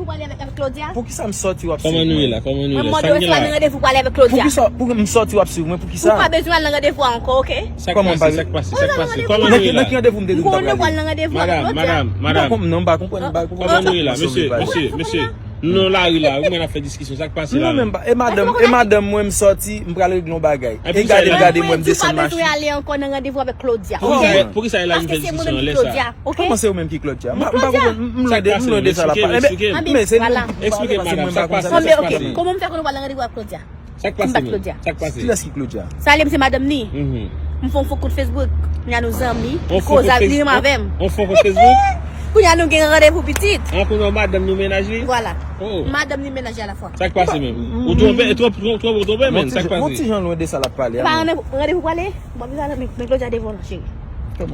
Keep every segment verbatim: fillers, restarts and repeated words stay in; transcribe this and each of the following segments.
Ou pale avèk, avèk Claudia? Poukisa m sòti w ap swiv mwen? Kòman nou ye la? Kòman nou ye Mwen la? mande w si w al nan randevou pou ale avèk Claudia. Poukisa pou m sòti w ap swiv mwen? Poukisa? Ou pa bezwen al nan randevou a ankò, oke? Sa k pase? Sa k pase? Sa k pase? Kòman nou ye la? Nan ki randevou m te di m t ap prale? Madam, madam, madam. Non, m pa konprann, m pa konprann. Kòman nou ye la? Mesye, mesye, mesye. Nou nan lari la, ou menm ap fè diskisyon. Sa k pase la? Non, menm pa. E madanm, e madanm mwen m sòti, m pral regle yon bagay. E gade, gade mwen m desann machin. Ou pa bezwen ale ankò nan randevou avèk Claudia, oke? Poukisa e la vin fè diskisyon anlè sa? Kòman se ou menm ki Claudia? M pa konprann, m lwen de sa l ap pale. Men se nou ki pale, se mwen m pa konn sa. Kòman m fè konn ou pral nan randevou avèk Claudia? Sa k pase menm? Sa k pase? Kilès ki Claudia? Sa li, m se madanm ni. M fè yon fo kont Facebook. Kounye a nou zanmi. Li koze avèk li, li renmen avè m. Yon fo kont Facebook? Kounye a nou gen randevou pitit. An, kounye a madanm ni, mennaj li? Vwala. Madanm ni, mennaj li alafwa. Sa k pase menm? Ou twonpe, twonpe, twonpe, twonpe menm. Sa k pase? Yon ti jan lwen de sa l ap pale a. Pa randevou, randevou prale? Bon, men Claudia devan w la, cheri.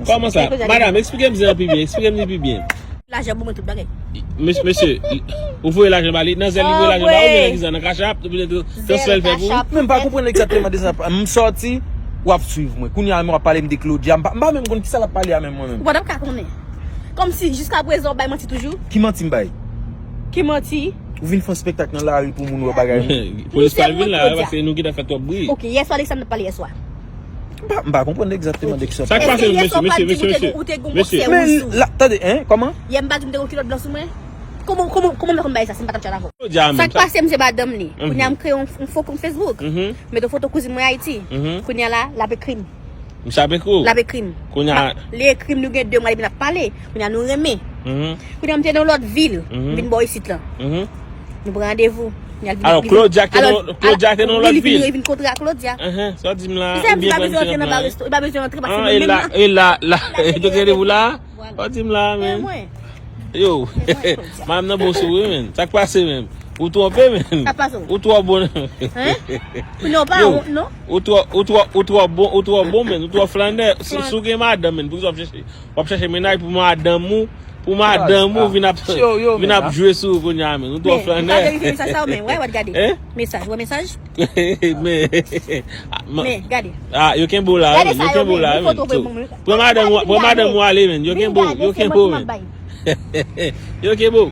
Kòman sa? Madanm, eksplike m zen an pi byen, eksplike m li pi byen. Lajan pou mwen tout bagay. Mesye, ou voye lajan ba li, nan zèl li voye lajan ba ou, oubyen nan kisa, nan Cash App, oubyen transfè l fè pou ou? Men m pa konprann egzakteman de sa. M sòti, w ap swiv mwen. Kounye a menm w ap pale m de Claudia. M pa, m pa menm konn kisa l ap pale a menm mwen menm. Ou pa t ap ka konnen. Kòmsi jiska prezan w bay manti toujou? Ki manti m bay? Ki manti? Ou vin fè yon spektak nan lari pou moun wè bagay. Polis pral vin la, paske nou gentan fè twòp bri. Ok, yèswa de kisa n ap pale yèswa? M pa, m pa konprann egzakteman de kisa. Sa k pase, mesye, mesye, mesye, mesye? Mesye. Men, la, tande, en, kòman? Yè m pa di m te gen kilòt blan sou mwen? Kòman, kòman, kòman m fè konn bagay sa si m pa t ap chat avè w? Sa k pase, m se madanm li. Kounye a m kreye yon, yon fo kont Facebook. Mete foto kouzin mwen Ayiti. Kounye a la, l ap ekri m. Misye ap ekri w? L ap ekri m. Kounye a. Li ekri m, nou gen de mwa depi n ap pale. Kounye a nou renmen. Kounye a m te nan lòt vil. M vin bò isit lan. Nou pran randevou. Alò, Claudia te nan, Claudia te nan lòt vil. Li vin kontre ak Claudia. Sa w di m la? Ou byen pran misye nan plan. Li pa bezwen antre paske nou menm la. E la, la, yo te randevou la? Sa w di m la, men. Yo, madanm nan bon sou ou wi, men. Sa k pase, men? Ou twonpe, men. Ou twò bon. Ou twò, ou twò, ou twò bon, ou twò bon, men. Ou twò flannè. Si w gen madanm, men, poukisa w ap chèche? W ap chèche mennaj pou madanm ou, pou madanm ou vin ap, vin ap jwe sou ou kounye a, men. Ou twò flannè. Mesaj, wè mesaj. Men, men, gade. Ah, yo kenbe w la, men. Yo kenbe w la, men. Pran madanm ou, pran madanm ou ale, men. Yo kenbe w, yo kenbe w, men. Yo kenbe w.